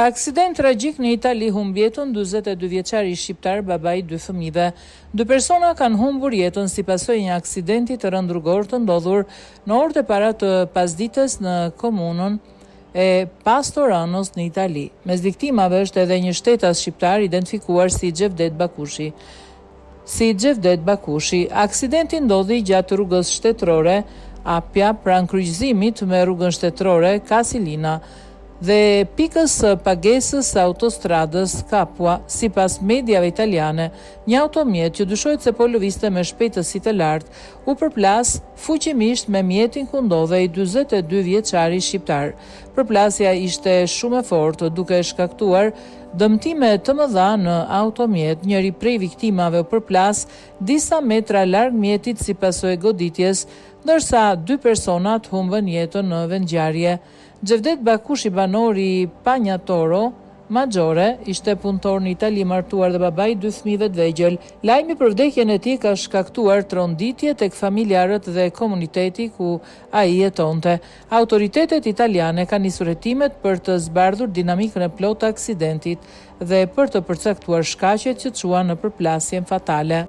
Aksident tragjik në Itali humb jetën 42 vjeçari shqiptar baba i dy fëmijëve. Dy persona kanë humbur jetën si pasojë e një aksidenti të rëndë rrugor të ndodhur në orët e para të pasdites në komunën e Pastoranos në Itali. Mes viktimave është edhe një shtetas shqiptar identifikuar si Xhevdet Bakushi. Si Xhevdet Bakushi. Aksidenti ndodhi gjatë rrugës shtetërore Appia pranë kryqëzimit me rrugën shtetërore Casilina dhe pikës së pagesës së autostradës Capua, sipas mediave italiane, një automjet që dyshohet se po lëvizte me shpejtësi të lartë u përplas fuqimisht me mjetin ku ndodhej 42 vjeçari shqiptar. Përplasja ishte shumë e fortë, duke shkaktuar dëmtime të mëdha në automjet. Njëri prej viktimave u përplas disa metra larg mjetit si pasojë e goditjes, ndërsa dy personat humbën jetën në vendngjarje. Xhevdet Bakushi, banor i Pagnatoro Maggiore, ishte punëtor në Itali, martuar dhe baba i dy fëmijëve të vegjël. Lajmi për vdekjen e tij ka shkaktuar tronditje tek familjarët dhe komuniteti ku ai jetonte. Autoritetet italiane kanë nisur hetimet për të zbardhur dinamikën e plotë të aksidentit dhe për të përcaktuar shkaqet që çuan në përplasjen fatale.